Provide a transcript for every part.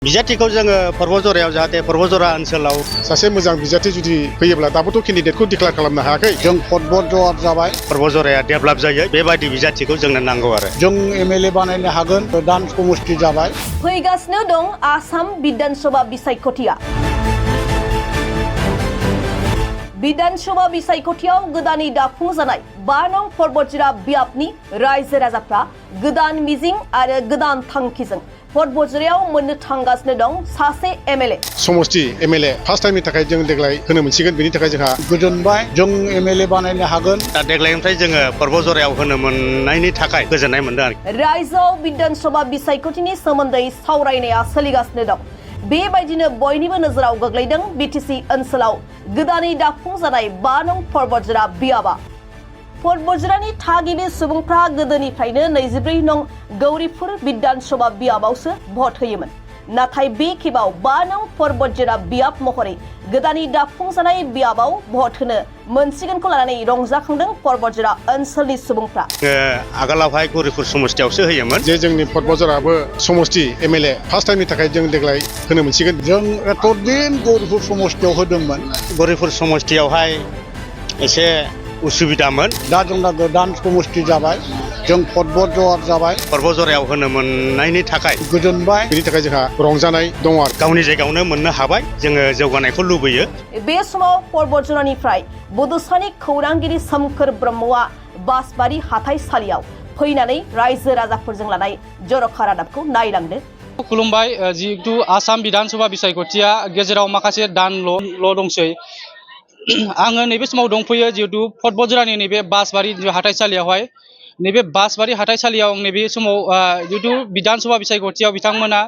बिजाथिखौ जोङो पर्बजरायाव जाहाथे पर्बजरा ओनसोलाव सासे मोजां बिजाथि जुदि फैयोब्ला दाबोथ' केन्डिडेटखौ डिक्लेयार खालामनो हायाखै जों पर्बजरा जाबाय पर्बजराया डेभेलप जायो बेबायदि बिजाथिखौ जोंनो नांगौ आरो जों एमएलए बानायनो हागोन गोदान समष्टि जाबाय फैगासिनो दं आसाम विधानसभा बिसायख'थिया विधानसभा बिसायख'थियाव गोदानै दाफुंजानाय 5 नं पर्बजरा बियाबनि रायजो राजाफ्रा गोदान मिजिं आरो गोदान थांखिजों पर्बजरायाव मोननो थांगासिनो दं सासे एमएलए समष्टि एमएलए फार्स्ट टाइमनि थाखाय जों देग्लाय होनो मोनसिगोन बेनि थाखाय जोंहा गोजोनबाय जों एमएलए बानायनो हागोन दा देग्लायनिफ्राय जोङो पर्बजरायाव होनो मोननायनि थाखाय गोजोननाय मोनदों आरो रायजोआव विधानसभा बिसायख'थिनि सोमोन्दै सावरायनाया सोलिगासिनो दं बेबायदिनो बयनिबो नोजोराव गोग्लैदों बिटिसि ओनसोलाव गोदानै दाफुंजानाय 5 नं पर्बजरा बियाबा पर्बजरानि थागिबि सुबुंफ्रा गोदोनिफ्रायनो 24 नं गौरीपुर विधानसभा बियाबावसो भट होयोमोन नाथाय बे खेबाव 5 नं पर्बजरा बियाब महरै गोदानै दाफुंजानाय बियाबाव भट होनो मोनसिगोनखौ लानानै रंजाखांदों पर्बजरा ओनसोलनि सुबुंफ्रा आगोलावहाय गौरीपुर समष्टियावसो होयोमोन जे जोंनि पर्बजराबो समष्टि एमएलए फार्स्ट टाइमनि थाखाय जों देग्लाय होनो मोनसिगोन जों एतदिन गौरीपुर समष्टियाव होदोंमोन गौरीपुर समष्टियावहाय एसे उसुबिदामोन दा जोंना गोदान समष्टि जाबाय जों पर्बजरा जाबाय पर्बजरायाव होनो मोननायनि थाखाय गोजोनबाय बेनि थाखाय जोंहा रंजानाय दङ आरो गावनि जायगायावनो मोननो हाबाय जोङो जौगानायखौ लुबैयो बे समाव पर्बजरानिफ्राय बड'सानि खौरांगिरि सोमखोर ब्रह्मआ बासबारि हाथाइसालियाव फैनानै रायजो राजाफोरजों लानाय जर'खा रादाबखौ नायलांदो खुलुमबाय जिहेतु आसाम विधानसभा बिसायख'थिया गेजेराव माखासे दानल' दंसै आङो नैबे समाव दंफैयो जिहेतु पर्बजरानि नैबे बासबारि हाथाइसालियावहाय नैबे बासबारि हाथाइसालियाव नैबे समाव जिहेतु विधानसभा बिसायख'थियाव बिथांमोना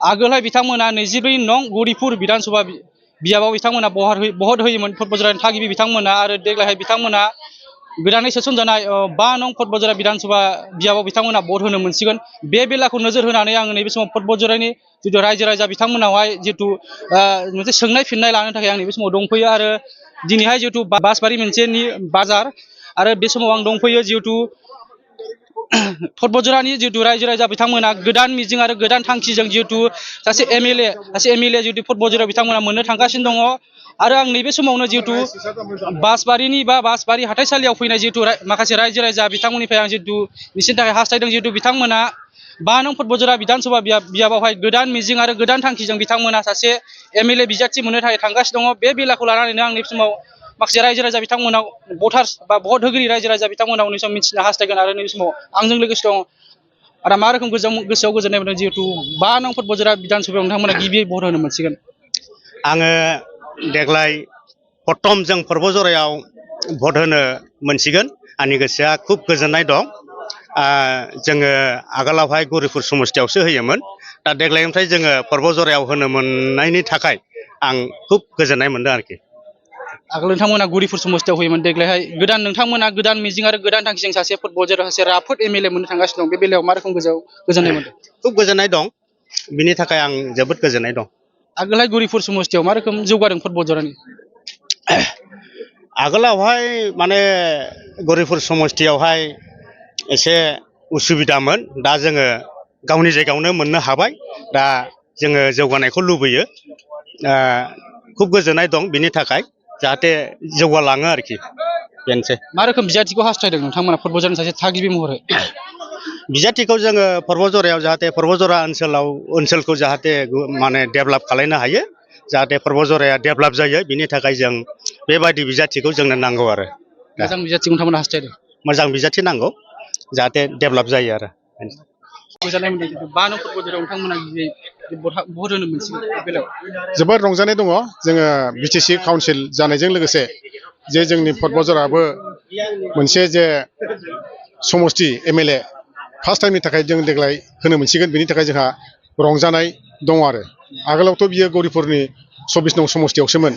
आगोलहाय बिथांमोना 24 नं गौरीपुर विधानसभा बियाबाव बिथांमोना भट होयोमोन पर्बजरानि थागिबि बिथांमोना आरो देग्लायहाय बिथांमोना गोदानै सोसनजानाय 5 नं पर्बजरा विधानसभा बियाबाव बिथांमोना भट होनो मोनसिगोन बे बेलाखौ नोजोर होनानै आङो नैबे समाव पर्बजरानि जितु रायजो राजा बिथांमोनावहाय जितु मोनसे सोंनाय फिननाय लानो थाखाय आं नैबे समाव दंफैयो आरो दिनैहाय जिहेतु बासबारि मोनसेनि बाजार आरो बे समाव आं दंफैयो जिहेतु पर्बजरानि जिहेतु रायजो राजा बिथांमोना गोदान मिजिं आरो गोदान थांखिजों जिहेतु सासे एमएलए जिहेतु पर्बजरायाव बिथांमोना मोननो थांगासिनो दङ आरो आं नैबे समावनो जिहेतु बासबारि हाथाइसालियाव फैनाय जिहेतु माखासे रायजो राजा बिथांमोननिफ्राय आं जिहेतु बिसोरनि थाखाय हास्थायदों जिहेतु बिथांमोना 5 नं पर्बजरा विधानसभा बियाबावहाय गोदान मिजिं आरो गोदान थांखिजों बिथांमोना सासे एमएलए बिजाथि मोननो थाखाय थांगासिनो दङ बे बेलाखौ लानानैनो आं नैबे समाव माखासे रायजो राजा बिथांमोनाव भटार्स बा भट होगिरि रायजो राजा बिथांमोनाव नैबे समाव मिथिनो हास्थायगोन आरो नैबे समाव आंजों लोगोसे दं आरो मा रोखोम गोसोआव गोजोननाय मोनदों जिहेतु 5 नं पर्बजरा विधानसभायाव नोंथांमोना गिबियै भट होनो मोनसिगोन आङो देग्लाय प्रथम जों पर्बजरायाव भट होनो मोनसिगोन आंनि गोसोआ खुब गोजोननाय दं जोङो आगोलावहाय गौरीपुर समष्टियावसो होयोमोन दा देग्लायनिफ्राय जोङो पर्बजरायाव होनो मोननायनि थाखाय आं खुब गोजोननाय मोनदों आरोखि आगोल नोंथांमोना गौरीपुर समष्टियाव होयोमोन देग्लायहाय नोंथांमोना गोदान मिजिं आरो गोदान थांखिजों सासे पर्बजरा सासे राफोद एमएलए मोननो थांगासिनो दं बे बेलायाव मा रोखोम गोजोननाय मोनदों खुब गोजोननाय दं बिनि थाखाय आं जोबोद गोजोननाय दं आगोलहाय गौरीपुर समष्टियाव मा रोखोम जौगादों पर्बजरानि आगोलावहाय माने गौरीपुर समष्टियावहाय एसे उसुबिदामोन दा जोङो गावनि जायगायावनो मोननो हाबाय दा जोङो जौगानायखौ लुबैयो खुब गोजोननाय दं बिनि थाखाय जाहाथे जौगालाङो आरोखि बेनोसै मा रोखोम बिजाथिखौ हास्थायदों नोंथांमोना पर्बजरानि सासे थागिबि महरै बिजाथिखौ जोङो पर्बजरायाव जाहाथे पर्बजरा ओनसोलखौ जाहाथे माने डेभेलप खालामनो हायो जाहाथे पर्बजराया डेभेलप जायो बिनि थाखाय जों बेबायदि बिजाथिखौ जोंनो नांगौ आरो मोजां बिजाथिखौ नोंथांमोना हास्थायदों मोजां बिजाथि नांगौ जाहाथे डेभेलप जायो आरो गोजोननाय मोनदों 5 नं पर्बजरायाव नोंथांमोना गिबियै भट होनो मोनसिगोन बे बेलायाव जोबोद रंजानाय दङ जोङो बिटिसि काउन्सिल जानायजों लोगोसे जे जोंनि पर्बजराबो मोनसे जे समष्टि एमएलए फार्स्ट टाइमनि थाखाय जों देग्लाय होनो मोनसिगोन बेनि थाखाय जोंहा रंजानाय दङ आरो आगोलावथ' बियो गौरीपुरनि 24 नं समष्टियावसोमोन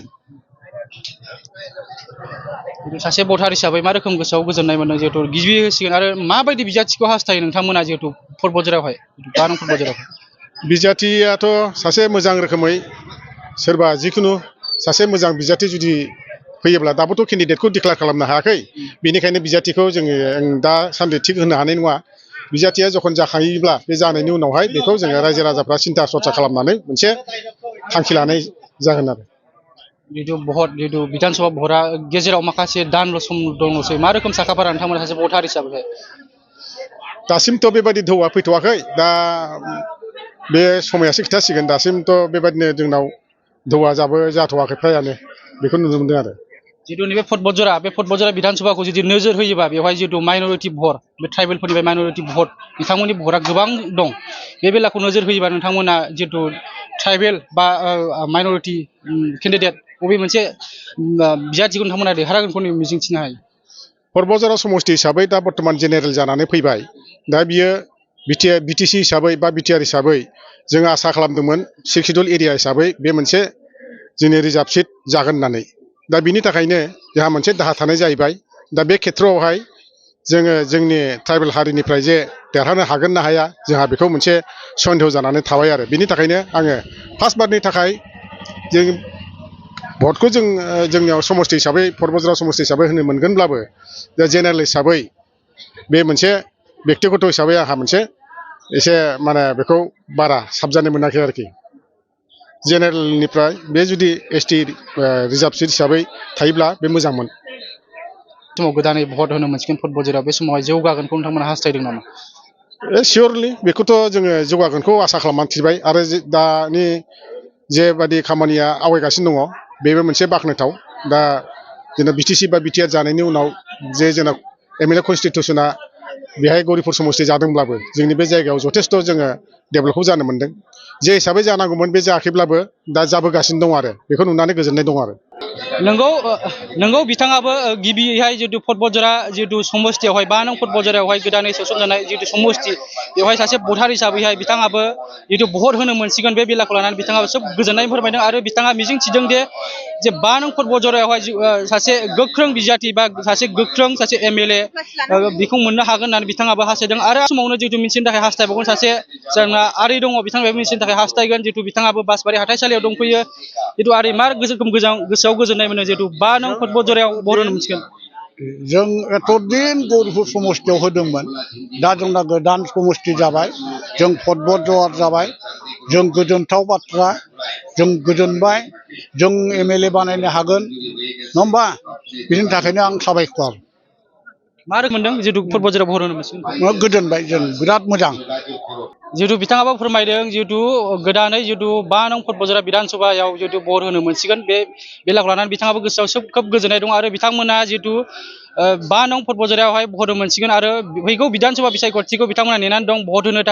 सासे भटार हिसाबै मा रोखोम गोसोआव गोजोननाय मोनदों जिहेतु गिबि होसिगोन आरो माबायदि बिजाथिखौ हास्थायो नोंथांमोना जिहेतु पर्बजरायावहाय 5 नं पर्बजरायाव बिजाथियाथ' सासे मोजां रोखोमै सोरबा जिखुनु सासे मोजां बिजाथि जुदि फैयोब्ला दाबोथ' केन्डिडेटखौ डिक्लेयार खालामनो हायाखै बेनिखायनो बिजाथिखौ जोङो दासान्दि थिग होनो हानाय नङा बिजाथिया जखन जाखायोब्ला बे जानायनि उनावहाय बेखौ जोङो रायजो राजाफ्रा सिन्था सरसा खालामनानै मोनसे थांखि लानाय जागोन आरो जितु भट जितु बिधान सभा भटआ गेजेराव माखासे दानल' सम दङसै मा रोखोम साखाफारा नोंथांमोना सासे भटार हिसाबै दासिमथ' बेबायदि धौआ फैथ'वाखै दा बे समायासो खिथासिगोन दासिमथ' बेबायदिनो जोंनाव धौआ जाथ'वाखै फ्रायानो बेखौ नुनो मोनदों आरो जितु नैबे फटबजरा बे फटबजरा बिधान सभाखौ जुदि नोजोर होयोबा बेवहाय जितु माइनरिटि भट बे ट्राइबेलफोरनिफ्राय माइनरिटि भट बिथांमोननि भटआ गोबां दं बे बेलाखौ नोजोर होयोबा नोंथांमोना जितु ट्राइबेल बा माइनरिटि केन्डिडेट बबे मोनसे बिजाथिखौ नोंथांमोना देरहागोनखौ मिजिंथिनो हायो फटबजरा समष्टि हिसाबै दा बर्थमान जेनेरेल जानानै फैबाय दा बियो बिटिसि हिसाबै बा बिटिआर हिसाबै जों आसा खालामदोंमोन 6 सिडुल एरिया हिसाबै बे मोनसे जोंनि रिजार्भ सिट जागोन होननानै दा बिनि थाखायनो जोंहा मोनसे दाहा थानाय जाहैबाय दा बे खेथ्रआवहाय जोङो जोंनि ट्राइबेल हारिनिफ्राय जे देरहानो हागोन ना हाया जोंहा बेखौ मोनसे सन्देह जानानै थाबाय आरो बिनि थाखायनो आङो फार्स्ट बारनि थाखाय जों भटखौ जोंनियाव समष्टि हिसाबै फटबजरा समष्टि हिसाबै होनो मोनगोनब्लाबो दा जेनेरेल हिसाबै बे मोनसे बेक्तिगत हिसाबै आंहा मोनसे एसे माने बेखौ बारा साबजानाय मोनाखै आरोखि जेनेरेलनिफ्राय बे जुदि एसटि रिजार्भ सिट हिसाबै थायोब्ला बे मोजांमोन समाव गोदानै भट होनो मोनसिगोन फटबजरा बे समावहाय जौगागोनखौ नोंथांमोना हास्थायदों नामा सियरलि बेखौथ' जोङो जौगागोनखौ आसा खालामनानै थिबाय आरो दानि जेबादि खामानिया आवगायगासिनो दङ बेबो मोनसे बाख्नायथाव दा जोंना बिटिसि बा बिटिआर जानायनि उनाव जे जोंना एमएलए कनस्टिटिउसना बेहाय गौरिपुर समष्टि जादोंब्लाबो जोंनि बे जायगायाव जथेस्थ' जोङो डेभेलपखौ जानो मोन्दों जे हिसाबै जानांगौमोन बे जायाखैब्लाबो दा जाबोगासिनो दं आरो बेखौ नुनानै गोजोननाय दं आरो नंगौ बिथाङाबो गिबियैहाय जितु फटबजरा जितु समष्टियावहाय 5 नं फटबजरायावहाय गोदानै सोसनजानाय जितु समष्टि बेवहाय सासे भटार हिसाबैहाय बिथाङाबो जितु भट होनो मोनसिगोन बे बेलाखौ लानानै बिथाङाबो सोब गोजोननाय फोरमायदों आरो बिथाङा मिजिंथिदों जे 5 नं फटबजरायावहाय सासे गोख्रों बिजाथि बा सासे गोख्रों सासे एमएलए बेखौ मोननो हागोन होननानै बिथाङाबो हास्थायदों आरो समावनो जितु मिथिनो थाखाय हास्थायबावगोन सासे जोंना आरै दङ बिथाङाबो मिथिनो थाखाय हास्थायगोन जितु बिथाङाबो बासबारि हाथाइसालियाव दंफैयो जितु आरै मा गोसोआव गोजोननाय मोनो जितु 5 नं फटबजरायाव भट होनो मोनसिगोन जों एतदिन गौरिपुर समष्टियाव होदोंमोन दा जोंना गोदान समष्टि जाबाय जों फटबजरा जाबाय जों गोजोनथाव बाथ्रा जों गोजोनबाय जों एमएलए बानायनो हागोन नङा होमबा बिनि थाखायनो आं साबायखर मा रोखोम मोनदों जितु फटबजरायाव भट होनो मोनसिगोन गोजोनबाय जों बिराद मोजां जितु बिथाङाबो फोरमायदों जितु गोदानै जितु 5 नं फटबजरा बिधान सभायाव जितु भट होनो मोनसिगोन बे बेलाखौ लानानै बिथाङाबो गोसोआव खोब गोजोननाय दं आरो बिथांमोना जितु 5 नं फटबजरायावहाय भट होनो मोनसिगोन आरो फैगौ बिधान सभा बिसायख'थिखौ बिथांमोना नेनानै दं भट होनो थाखाय